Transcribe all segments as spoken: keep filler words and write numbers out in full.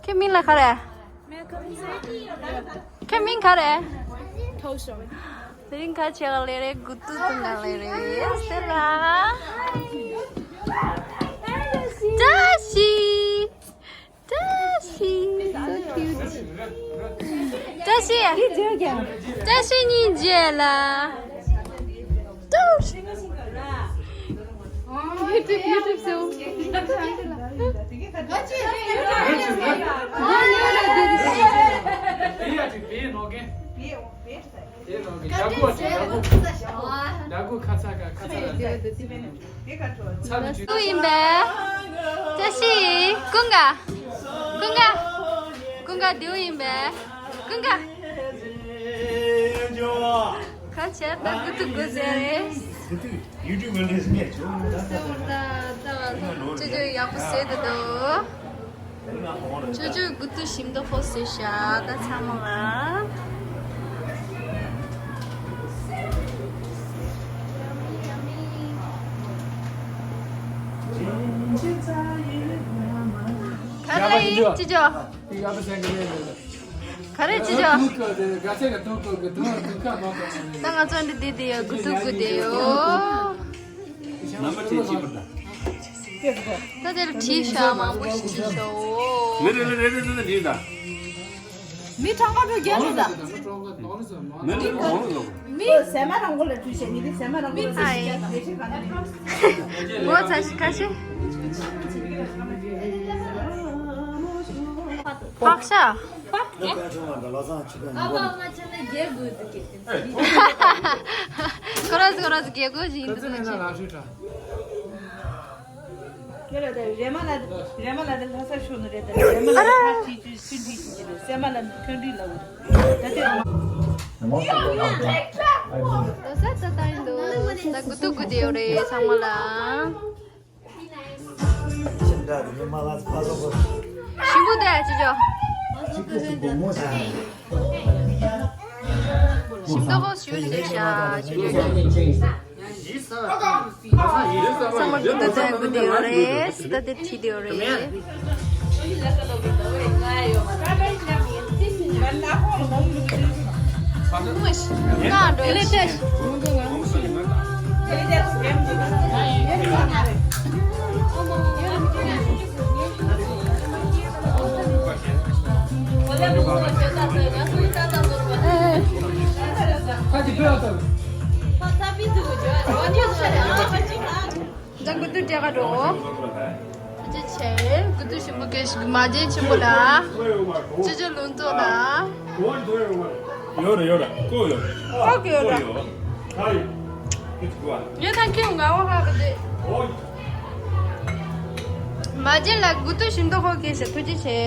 ཁྱེད་མིང་ལ་ག་རེ། ཁྱེད་མིང་ག་རེ། དེ་རིང་ཁ་ཆེ་ག་ལེ་རེ་གུ་ཏུ་ཏུ་ང་ལེ་རེ་སྟེ་ལ། བཀྲ་ཤིས། བཀྲ་ཤིས། So cute. བཀྲ་ཤིས། བཀྲ་ཤིས་གཉིས་མཇལ་ལ། ཏུ། YouTube, YouTube སེ། ཏུ་ཡིན་པས། བཀྲ་ཤིས། ཀུན་དགའ། ཀུན་དགའ། ཀུན་དགའ་དེའུ་ཡིན་པས། ཀུན་དགའ། ཁ་ཆེ་ད་གུ་ཏུ་གུ་ཟེར་རེད། གུ་ཏུ་ཡུ་ཊུབ་མི་འདྲ་ཟེར་ངས་བྱུང་ད་ད་ད། ཅོ་ཅོ་ཡག་པོ་བཟོས་འདུག་དོ། ཅོ་ཅོ་གུ་ཏུ་ཞིམ་མདོག་ཁ་པོ་བཟོས་ཤག་ད་ཚང་མ་ལ། ག་རེ་ཡིན་ཅོ་ཅོ། ག་རེ་ཅི་ཅོ། ད་ང་ཚོ་འདི་བསྡད་དེ་ཡོད། གུ་ཏུ་གུ་དེ་ཡོད། ད་དེར་བྲིས་ཤག་མང་པོ་ཞིག་བྲིས་ཤག་འོ། མི་རེ་རེ་རེ་རེ་རེ་རེ་ད། མི་གྲངས་ཀ་བོད་རྒྱལ་ལོ་ད། མི་མི་གོང་ལོ། མི་ཟ་མ་རང་མགོ་ལ་བྲིས་ཤག་མི་རེ་ཟ་མ་རང་མགོ་ལ་བྲིས་ཤག་ལས་བྱེད་ག་ནས། ངོ་ཚ་ཞིག་ཁ་ཤས། ཕག་ཤ། ཕག་ཤ། ཁོ་ར་ཁོ་ར་རྒྱལ་སྒོ་ཞིག་འདུག་ཅིག་ཁྱོད་ལ་དེ་རེ་མ་ལ་རེ་མ་ལ་དེ་ལྷ་ས་ཤོར་ནི་རེད་དེ་རེ་མ་ལ་ཁ་ཆེ་ཆེ་སུན་འདྲི་ཞིག་གི་རེད་སེ་མ་ལ་ཁྱོད་འདྲི་ལ་འུར་ད་དེ་རེ་མ། ད་ས་ད་ད་ཡིན་འདུག་ད་གུ་ཏུ་གུ་དེ་ཡོད་རེད་ཚང་མ་ལ། ཞིམ་པོ་དེ་ཅི་ཅོ། ཞིམ་ཏོག་པོ་ཞུ་ཞེས་བྱ་ཞུ་རྒྱུ་ཡོད། ཚང་མ་གུ་ཏུ་དེ་གུ་དེ་ཡོད་རེད། ད་དེ་ཁྲིད་དེ་ཡོད་རེད། ད་གུ་ཏུ་སྤྲད་ག་འགྲོ། ཐུགས་རྗེ་ཆེ། གུ་ཏུ་ཞིམ་པོ་སྐད་ཞིག་མ་བརྗེད་ཆེན་པོ་ལ། ཅི་ཅི་ལུང་རྟོགས་ལ། ཡོད་རེད་ཡོད་རེད་ཀོ་ཡོད་རེད། ཀོ་ཡོད་རེད། ཡོད་ཐང་ཁྱེད་ང་བ་ཧ་གི་དེ། མ་བརྗེད་ལ་གུ་ཏུ་ཞིམ་མདོག་ཁོ་གིས་ཐུགས་རྗེ་ཆེ།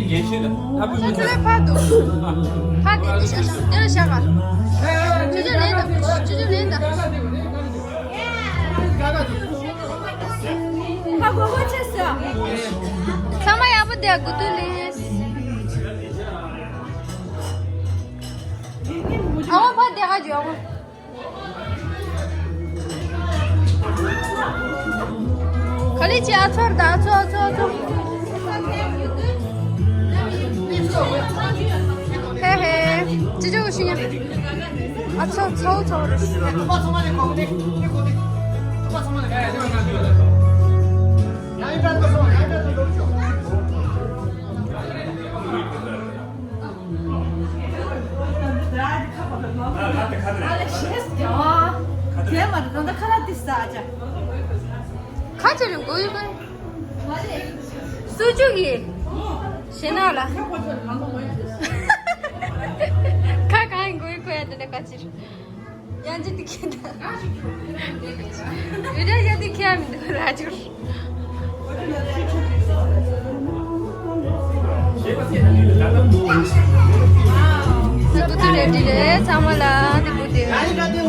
ཡ། ཕ་དེ་ཕ་དེ་དེ་ཤ་ཤ་དེ་ལ་ཤ་ག་ཅི་ཅི་ལེན་ད་ཅི་ཅི་ལེན་ད། ཕ་གོ་གོ་ཆེ་ས། ཚང་མ་ཡག་པོ་བསྡད་གུ་ཏུ་ལེན། ཨ་བ་ཕ་བསྡད་ག་འཇོག་ག་ལེ་ཅི་ཨ་ཚོར་ད་ཨ་ཚོ་ཨ་ཚོ་ཨ་ཚོ། ཧེ་ཧེ། ཅི་ཅོ་གི་ཤི་ཉ། ཨ་ཚོ་ཚོ་ཚོ་རེ། ཁ་ཆེ་རིང་གོ་ཡོད་པ། སུ་ཅུ་གི་ཞེ་ན་ལ། ཁ་གང་གོ་ཡོད་གོ་ཡ་དེ་ནས་ཁ་ཆེ་རིང་། ཡང་ཅི་དེ་ཁྱེད་ད། ཡོད་ཡ་ཡ་དེ་ཁྱེད་མི་འདུག་ར་ཅུ། ས་གུ་ཏུ་རེ་ཌི་རེད་ཚང་མ་ལ་དེ་གུ་ཏུ།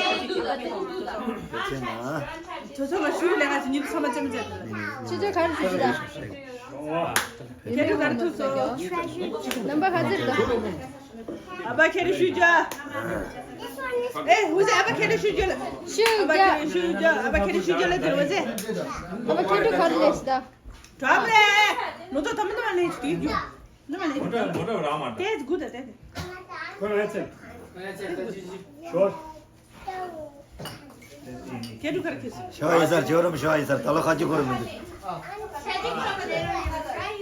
ཚོ་ཚོ་ལ་ཞུ་ལས་ང་ཚོ་ཉིད་ཚང་མ་ཅམ་ཅམ། ཕྱི་ཚོད་ག་རེ་ཞུ་ཞུ་ད། ཁྱེད་ཚོ་ག་རེ་ཐུག་སོང་། ནམ་པ་ག་ཚོད་འདུག་ཨ་ཕ་ཁྱེད་རང་ཞུ་རྒྱུ། ཨེ་འུ་ཚོ་ཨ་ཕ་ཁྱེད་རང་ཞུ་རྒྱུ་ལ། ཞུ་རྒྱུ། ཨ་ཕ་ཁྱེད་རང་ཞུ་རྒྱུ་ལ་དེར་འུ་ཚོ། ཨ་ཕ་ཁྱེད་ཚོ་ག་རེ་ལས་ཞུ་ད། གྲོགས་ལས། ལོ་ཏོག་ཐོག་མ་ནི་མ་ལེན་ཞུ་རྒྱུ། ནི་མ་ལེན་ཞུ་རྒྱུ། མོ་ཊ་མོ་ཊ་རང་མ། དེ་དགུ་ད་དེ་དེ། ཁོ་རང་ཚེ། ཞོར། ཁྱེད་ཀྱི་གར་ཁེས། ཤོ་ཡི་སར་ཇོ་རམ་ཤོ་ཡི་སར་ད་ལོ་ཁ་ཅི་གོ་ར་མི་འདུག་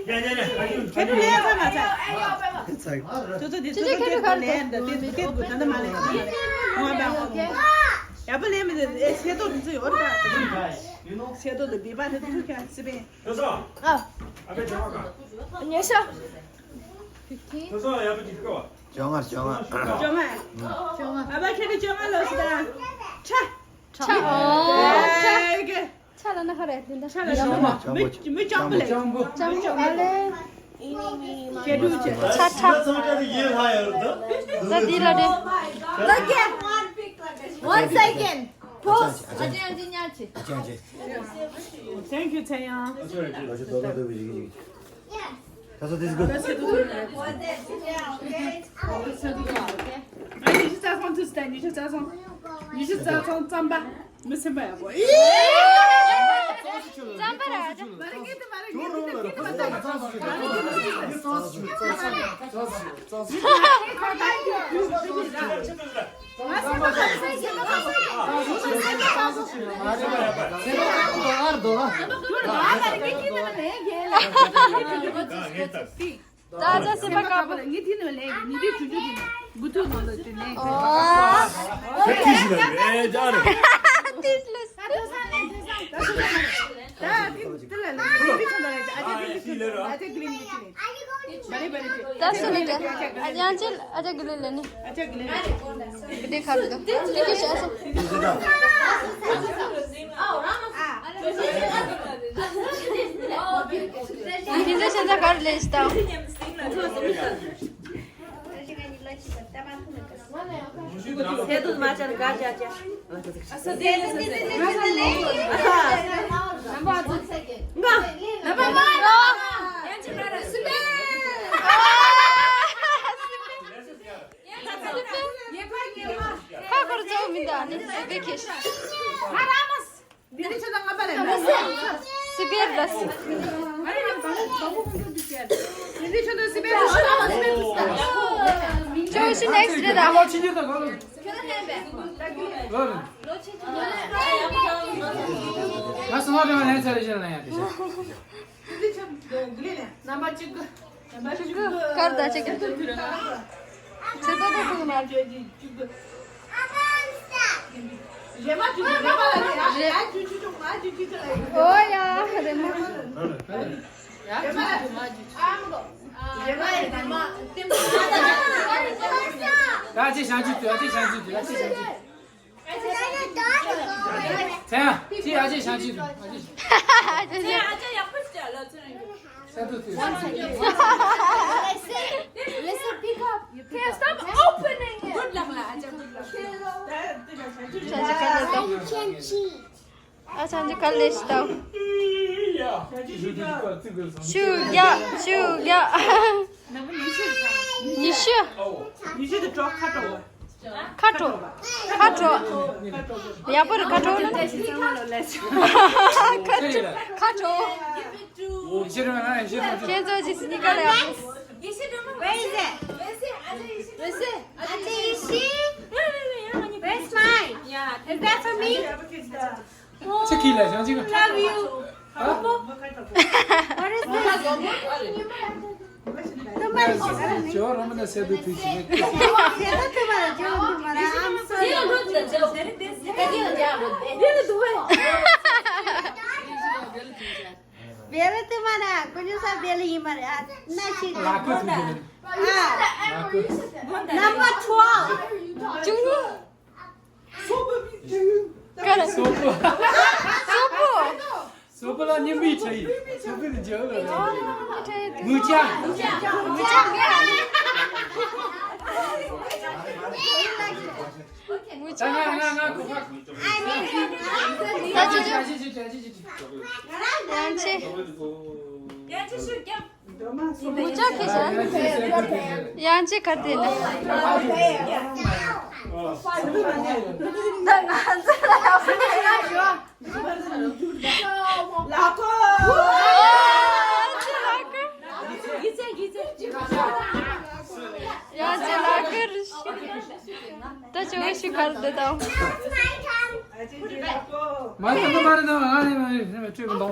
ཁྱེད་ཀྱི་ལས་ཡ་ཚ་མ་ཚ། ཚ། ཏོ་ཏོ་དེ་ཏོ་ཏོ་ཁྱེད་ཀྱི་གར་ལས་ཡ་འདི་དེ་དེ་དགུ་ད་ད་མ་ལས་ཡ་ཚ་མ་ལས། ང་བ་ཧོ། ཡག་པོ་ལས་མི་འདུག་ཨེ་ཆེ་ཏོག་འདི་ཚོ་ཡོད་རེད་ད། ཆེ་ཏོག་འདི་བི་བ་འདི་ཚོ་ཁྱོད་སི་པན། ཨ། ཉེ་ཤ། བཅོ་ལྔ། བཅོ་ལྔ། བཅོ་ལྔ། ཨ་ཕ་ཁྱེད་ཀྱི་བཅོ་ལྔ་ལོ་ཟེར་ད། ཁྲ། ཁྲ། ཨོ། ཁྲ། ཁྲ་ལ་ན་ཁ་རེད་དེ་འདྲ། ཁྲ་ལ་ན་ཁ་མི་མི་སྤྱང་པོ་ལས། སྤྱང་པོ་ཨ་ལེ། ཁྱེད་འདུག་ཁྱེད། ཁྲ་ཁྲ། ད་འདི་ལ་རེད། One second. Pause. Thank you, Taeyang. That's what this is good. ཉི་ཤུ་རྩ་གསུམ་ཐུག་སྟེ། ཉི་ཤུ་རྩ་གསུམ། ཉི་ཤུ་རྩ་གསུམ་རྩམ་པ། མི་སེམས་པ་ཡག་པོ། རྩམ་པ་ར། མ་རེད་ངས་དེ་མ་རེད། ངས་དེ་མ་རེད། ད་ཅག་སེམས་པ་དཀར་པོ། ངས་དེ་ནས་ལས་ཉི་ཤུ་དྲུག་ཅུ་དེ་ནས་དགུ་ཐུག་ནང་ལ་དེ་ནས། ཨོ། ཁྱེད་ཀྱིས་ལ་ཨེ་ཅག་རེད། ད་དེ་དེ་ལ་ལ་ཉི་ཤུ་ཆུང་དང་ལ་ཨ་ཅག་དེ་ལ་ཨ་ཅག་གི་ལིང་ལ་ཅི་ནས། ད་སུ་ནས་ཨ་ཅག་གི་ལིང་ལ་ནི། ཨ་ཅག་གི་ལིང་ལ། དེ་ཁ་རུ་དུ་དེ་ཁྱེད་ཤ་སོ། དེ་ཚོ་ཤ་ཚ་གར་ལས་ཤི་དང་། ཚེ་དུ་མ་ཅན་ག་ཅག་ཅག་ཁ་ཁོར་ཚོགས་མི་འདུག་ཨ་ནི་སི་པེ་ཁེ་ཤི། སི་པེ་ར་སི། ཅོ་ཤི་ནེགསི་རེད་ད། ང་སུ་མ་རེད་མ་ནས་ཚར་རེ་བཞིན་ལ་ཡང་དེ་བཞིན། རྣམ་པ་གཅིག་གི། གཅིག་གི་གར་ད་གཅིག་གི། ཚེ་ཏོག་ཏོག་ཐུག་མ། རེད། ཨོ་ཡ་རེད་མ། ད་ཅི་ཞང་ཅི་དུ་ཨ་ཅི་ཞང་ཅི་དུ་ཨ་ཅི་ཞང་ཅི། ཚེ་ཡ། ཅི་ཨ་ཅེ་ཞང་ཅི་དུ་ཨ་ཅེ། ཚེ་ཡ་ཨ་ཅེ་ཡག་པོ་ཞིག་ལ་ཚེ་རིང་གི། ས་དུ་དུ། Listen, listen, pick up. Okay, stop opening it. Good luck, la, ཨ་ཅེ། Good luck. ཨ་ཅེ་ག་ལེ་ཤི་ཏོ། ཤུ་རྒྱ། ཤུ་རྒྱ། ཉི་ཤུ། ཉི་ཤུ་དུ་གྲོགས་ཁ་གྲོགས། ཁ་དྲོ། ཁ་དྲོ། ཡག་པོ་རེད་ཁ་དྲོ་ནི། ཁ་དྲོ། ཁ་དྲོ། ཁྱེད་ཚོ་ཅི་སི་ནི་ཀ་ལ་ཡག་པོ། Where is it? Where's it? Where's mine? Is that for me? ཚེ་ཁི་ལ་ཞང་ཅི་ག Love you. What is this? Number twelve. སོག་པོ། སོག་པོ། སོག་པོ་ལ་སྙིང་པོའི་ཆ་ཡིན། སོག་པོ་ནི་འཇལ་ལ། མུ་ཅག་མུ་ཅག་ད་ང་ང་ང་གོ་ཧ། ད་ཅི་ཅི་ཅི་ཅི་ཅི་ཅི། ཡང་ཆེ། མུ་ཅག་ཁེ་ཤ། ཡང་ཅི་ག་དེ་ན། ད་ང་ཚོ་ལ་ལག་ཁོ། ཨོ་ཅི་ལག་ཁོ། ཡང་ཅི་ལག་ཁོ་རེད། ད་ཅི་འོ་ཤི་གར་དེ་དང་། མ་རེད་མ་རེད་མ་རེད་མ་རེད་མ་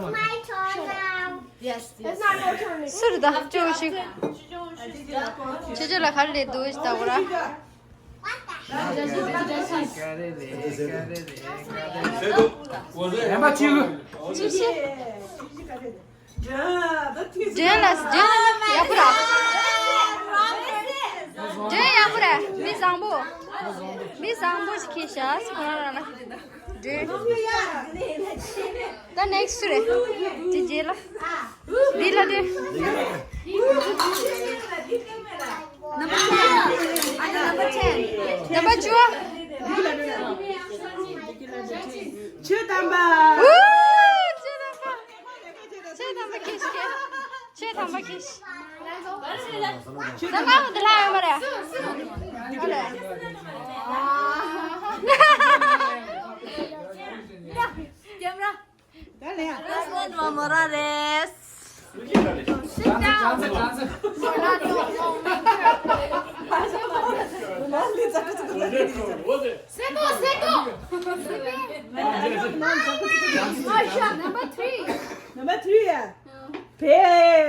རེད། Yes, yes. སུར་ད་ཅོ་ཤིག་ཅོ་ཅོ་ལ་ག་རེ་ལས་འདུག་ཞིག་ད་གོ་ར། རན་པ་གཅིག་གཅིག་བྱས། འདྲེན་ལ་འདྲེན་ཡག་པོ་ར། འདྲེན་ཡག་པོ་ར། མི་བཟང་པོ། མི་བཟང་པོ་ཞིག་ཁྱེར་ཤག་ཁོ་རང་རང་ལ་འདྲེན། ད་ནེག་སི་ཊི་རེད། དེ་རྗེས་ལ། འདི་ལ་འདི། Number ten. Number two. ཆོས་དམ་པ། ཆོས་དམ་པ། ཆོས་དམ་པ་ཁྱེར་ཤག་ཆོས་དམ་པ་ཁྱེར་ཤག་ད་ང་འདི་ལ་ཡོད་མ་རེད། འདི་ལ། ཀེམ་ར། ད་ལེ་ཡ། President མོ་ར་རེད། Sit down. སེ་གོ་སེ་གོ། Number three. Number three ཡ། བེ་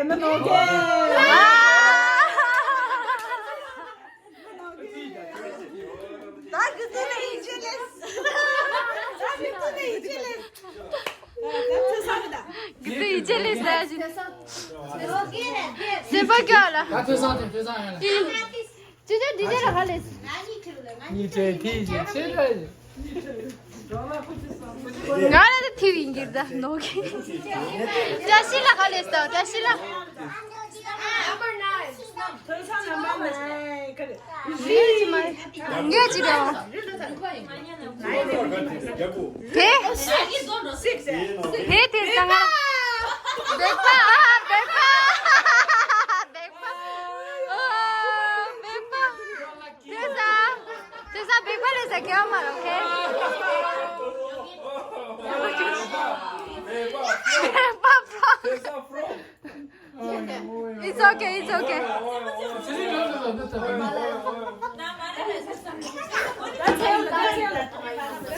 མི་ནོ་ཀེ། ད་གི་དུ་ནས་ཡིན་ཆེ་ལེ། ད་གི་དུ་ནས་ཡིན་ཆེ་ལེ། གི་དུ་ཡིན་ཆེ་ལེ་ཟེར་ཞིག་སེམས་པ་སྐྱོ་ལ། ད་ཐོས་བསམ་དེ་ཐོས་བསམ་ཡོད་ལ། ཅི་ཅི་ཅི་ཅི་ལ་ཧ་ལས། གཉིས་ཆེ་ཐིག་ཅིག་ཆེ་ལ། ང་ལ་ཐིག་ཡིན་གྱི་ད་ནོ་གི། བཀྲ་ཤིས་ལ་ཧ་ལས་ད་བཀྲ་ཤིས་ལ། Number nine. ངས་ཅི་རེད། དེ། དེ་དེ་ས་ང་། བེག་པ་ཨ་བེག་པ། བེག་པ་ཨ་བེག་པ། དེ་ས། དེ་ས་བེག་པ་རེད་ས་ཀྱེ་མ་རོ་ཁེ། བེག་པ་པ། It's okay, it's okay.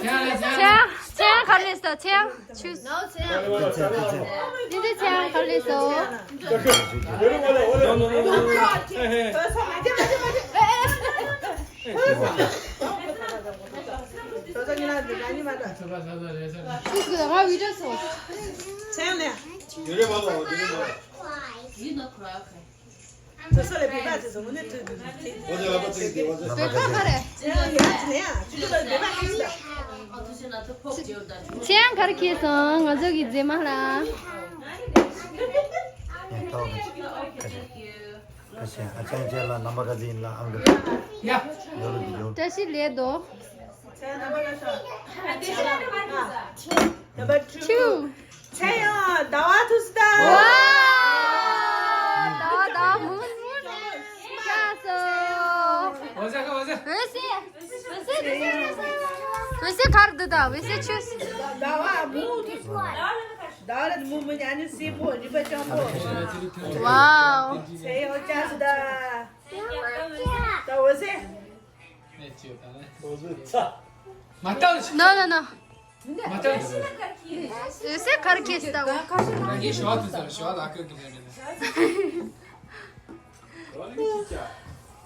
ཚེ་ཚེ་ག་རེ་ལས་ད་ཚེ་ཆུ། འདི་འདི་ཚེ་ག་རེ་ལས་སོ། ང་བི་ཌི་ཡོ་སོ། ཚེ་ཡང་ག་རེ་ཁྱེར་སོང་ང་ཚོ་གི་མཛེས་མ་ལ། ཁ་ཤས་ཨ་ཅང་ཅན་ལ་རྣམ་པ་ག་ཚོད་ཡིན་ལ་ཨང་ཀི། ཡ། ཡོད་ལ་འདི་ཡོད། བཀྲ་ཤིས་ལེགས་དོ། Number two. ཚེ་ཡང་ཟླ་བ་ཐུག་སྟ། ཝ། ཟླ་བ་ཟླ་བ་མུན་མུན་ཆགས་སོ། འོད་ཟེར་འོད་ཟེར། འོད་ཟེར་གར་འདུག་ད་འོད་ཟེར་ཆུ། ཟླ་བ་མུན་ཐུག་སྟ། ཟླ་བ་མུན་མུན་ཉ་ནི་སེར་པོ་རི་པ་སྤྱང་པོ། ཝའོ། ཚེ་ཡང་ཆགས་སོ་ད། ད་འོད་ཟེར། མ་ལྟ་ནོ་ནོ་ནོ། མ་ལྟ། འོད་ཟེར་གར་ཁྱེར་སོང་ད། ངས་ཞོ་དུ་ཟེར་ཞོ་ལ་ཁོས་དུ་ལེན་ནས།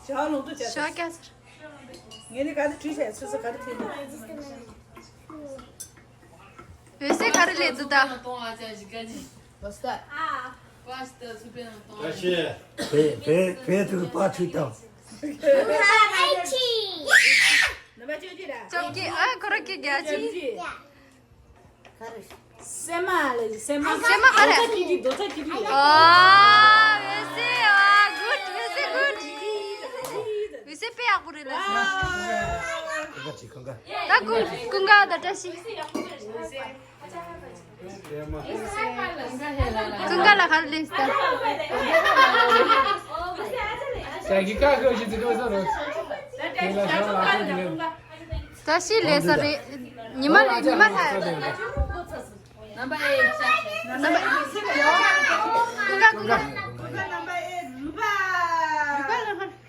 ཞོ་ལོང་དུ་ཅག་ཞོ་སྐྱ་ཟེར། ངས་ནི་ག་དུ་བྲིས་བྱས་སོ་སོ་ག་རེ་བྲིས་ནས། འོད་ཟེར་ག་རེ་ལས་འདུག་ད། བསྟ། བསྟ། བེ་བེ་བེ་ཐུག་པ་ཆུ་དང་། བཅོ་བརྒྱད་ཨ་ཁོ་ར་ཀི་རྒྱ་ཅི། སེ་མ་ལ་སེ་མ། སེ་མ་ག་རེ། རྡོ་ཚ་ཀི་རི་རྡོ་ཚ་ཀི་རི། ཨ་བེ་སེ་ཨ་གུད་བེ་སེ་གུད། བེ་སེ་དཔེ་ཡག་པོ་རེད་ལ། ཀུན་དགའ་ཅི་ཀུན་དགའ། ད་ཀུན་ཀུན་དགའ་ད་བཀྲ་ཤིས། ཀུན་དགའ་ལ་ག་རེ་ལས་ད། ས་གི་ཀ་ཁ་ཞིག་ཅི་ཀ་ས་རོ། དེ་ལ་ཤ་ལ་ཁ་ཅི་ལས། བཀྲ་ཤིས་ལས་ས་རེད། ཉི་མ་ལས་ཉི་མ་ལྷ། རྣམ་པ་ཨེ། རྣམ་པ་ཨེ། ཀུན་དགའ་ཀུན་དགའ།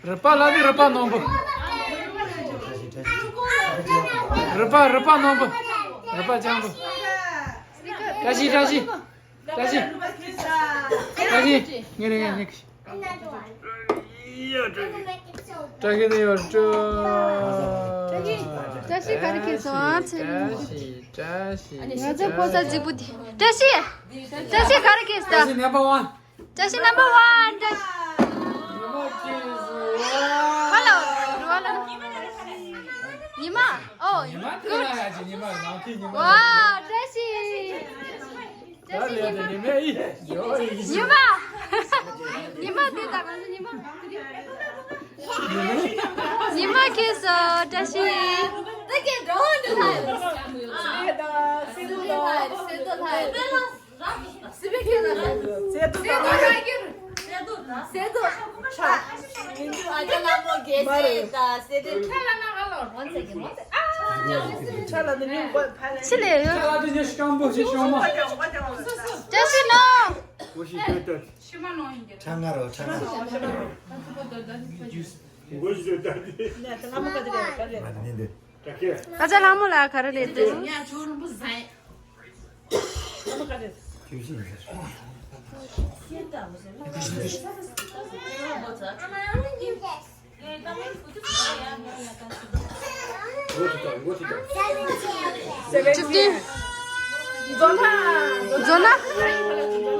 རུ་པ་ལ་ནི་རུ་པ་ནོར་བུ། རུ་པ་རུ་པ་ནོར་བུ། རུ་པ་ལྗང་བུ། བཀྲ་ཤིས་བཀྲ་ཤིས། བཀྲ་ཤིས། བཀྲ་ཤིས། ངེ་རེ་ངེ་རེ། བཀྲ་ཤིས་ནས་ཡོད་སྤྲོ། བཀྲ་ཤིས། བཀྲ་ཤིས་ག་རེ་ཁེལ་སོང་ཨ་ཚེ། བཀྲ་ཤིས། བཀྲ་ཤིས། ང་ཚོའི་ཕོ་གསར་གཅིག་པུ་དེ། བཀྲ་ཤིས། བཀྲ་ཤིས་ག་རེ་ཁེལ་སོང་། བཀྲ་ཤིས་ནམ་པར་ཝན། བཀྲ་ཤིས་ནམ་པར་ཝན། བཀྲ་ཤིས། ཧ་ལོ། རུ་ཧ་ལོ། ཉི་མ། ཨོ། ཉི་མ་དེ་ལ་ཡ་ཅིག་ཉི་མ་ནང་ཁྱི་ཉི་མ། ཝ། བཀྲ་ཤིས། བཀྲ་ཤིས་ཉི་མ། ཉི་མ། ཉི་མ་དེ་ད་ག་ཚོད་ཉི་མ། ཉི་མ་ཁེལ་སོང་བཀྲ་ཤིས། ད་ག་འགྲོ་འགྲོ་ལ། སེ་དོ་ལ། སེ་དོ་ལ། ཆི་ལས་ཡོད། བཀྲ་ཤིས་ནོ། ཁྲ་ང་རོ་ཁྲ་ང་རོ། ཁ་ཆ་ལྷ་མོ་ལ་ག་རེ་རེད་དེ། མཛོ་ན། མཛོ་ན།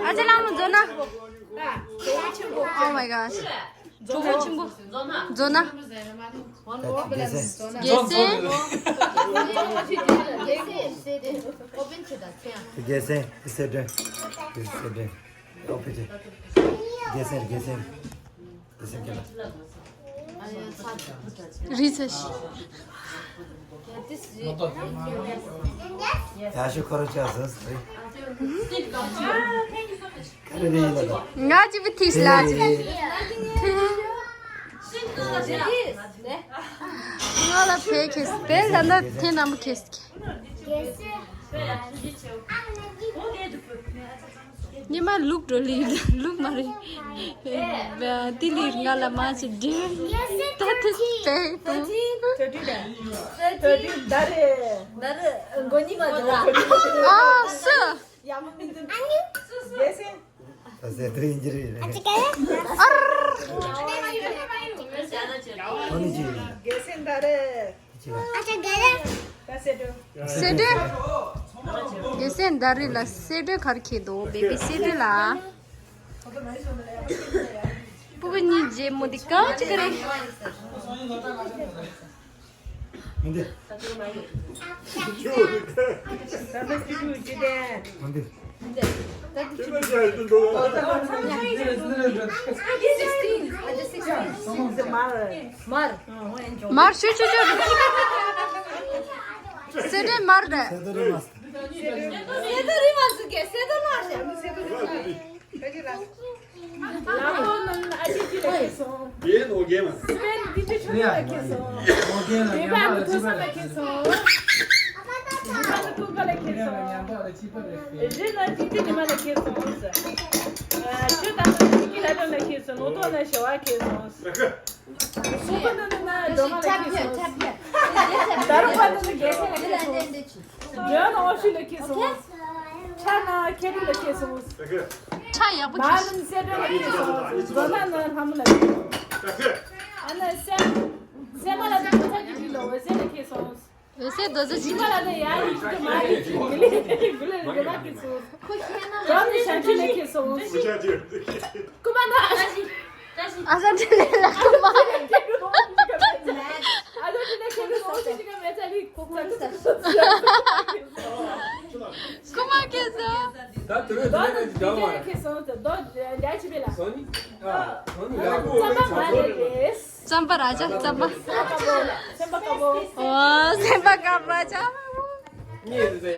ཨ་ཅེ་ལྷ་མོ་མཛོ་ན། Oh my gosh. གྲོགས་པོ་ཆེན་པོ། མཛོ་ན། རྒྱལ་མཚན། རྒྱལ་མཚན། རྒྱལ་མཚན་སེ་དྲན། སེ་དྲན། ཨོ་ཕི་ཏི། རྒྱལ་མཚན། རྒྱལ་མཚན། རྒྱལ་མཚན་ཁྱེད་ལ། རི་ཚ་ཤི། ཡ་ཤི་ཁོ་རང་ཅག་ཟིན་སོང་རེད། ང་ཅི་བི་ཐིས་ལ་ཅི་བི། ང་ལ་ཕེ་ཁེས་པེ་ལ་ན་ཐེ་ན་མ་ཁེས་ཀྱི། ཉི་མ་ལུག་འགྲོ་ལི་ལུག་མ་རེད། ཏི་ལི་ང་ལ་མ་ཅི་འདྲེ་ད་ཐུ་པེ་ཏུ། ད་རེ་ད་རེ་མགོ་གཉིས་མ་འདུག་ཨ། ཨ་སུ། ཡ་མ་མི་འདུག་རྒྱལ་སྲས། ད་ཟེར་དུ་ཡིན་གྱི་རེད། ཨར། ཨ་ནི་ཅི། རྒྱལ་སྲས་ད་རེ། ཅི་ལ། ད་སེ་འགྲོ། སེ་འགྲོ། རྒྱལ་སྲས་ད་རེ་ལ་སེ་འགྲོ་གར་ཁེ་དོ་བེ་བི་སེ་འགྲོ་ལ། སྤུ་གུ་གཉིས་རྗེས་མོ་འདི་གང་ཅི་ག་རེད། མི་འདི། མི་འདི། མར། མར་ཤུ་ཤུ་ཤུ། སེ་དེ་མར་རེད། སེ་དོ་རི་མ་སུ་ཀེ་སེ་དོ་མར་རེད། ལ་ཁོ་ནང་ཨ་ཅེ་ཅི་ལ་ཁེལ་སོང་། རྒན་ནོ་རྒན་མ། སི་པན་འདི་ཅི་ཆུ་ལ་ཁེལ་སོང་། ནོ་རྒན་ལ་ཉམས་པ་ལ་ཅི་པ་རེད། ཁེལ་སོང་། ཉི་མ་ནི་ཀུ་ཀ་ལ་ཁེལ་སོང་། ཉམས་པ་ལ་ཅི་པ་རེད། རི་ན་ཅི་ཅི་ཉི་མ་ལ་ཁེལ་སོང་། ཆུ་དང་ནི་ཅི་ལ་ཏོ་ལ་ཁེལ་སོང་། ནོ་ཏོ་ལ་ཞོ་བ་ཁེལ་སོང་། སོ་པ་ནི་ནི་ན་འགྲོ་མ་ལ་ཁེལ་སོང་། ད་རུ་པ་ནི་ནི་རྒན་ལ་ཁེལ་སོང་། འཇོན་ཨོ་ཤི་ལ་ཁེལ་སོང་། ཆ་ན་ཁེ་རུ་ལ་ཁེལ་སོང་། ཁྲ་ཡག་པོ་མ་ཁེལ། ནི་སེ་ཏོ་ལ་ཁེལ་སོང་། མཛོ་ན་ནི་ལྷ་མོ་ལ་ཁེལ་སོང་། ཨ་ན་སེ། སེ་མ་ལ་ཏི་ཁོ་ཚ་གི་ལི་ལོ་འོད་ཟེར་ལ་ཁེལ་སོང་། འོད་ཟེར་རྡོ་རྗེ་ཅི་མ་ལ་ཏི་ཡ་ཡི་ཅི་མ་ཡི་ཅི་གི་ལི་གི་ལི་རི་མ་ཁེལ་སོང་། ཁོ་ཁེལ་ན་ལ་ཏི་ཤ་ཅི་ལ་ཁེལ་སོང་། ཀུ་མ་ན། ཨ་ས་ཏི་ལེ་ལ་ཀུ་མ། ཨ་ས་ཏི་ལེ་ཁེལ་སོང་། ཀུ་མ་ཁེལ་སོང་། ད་དུ་རེ་དུ་རེ་ནས་ཀྱི་ལྡང་བ་རེད། ཁེལ་སོང་། ད་རྒྱ་ཆི་བེ་ལ། སོ་ནི། ཨ། སོ་ནི་ཡག་པོ་རྩམ་པ་མ་རེད་རེད། རྩམ་པ་ར་ཅ་རྩམ་པ། སེམས་པ་དཀར་པོ། ཨོ་སེམས་པ་དཀར་པོ་ར་ཅ། ངས་དེ་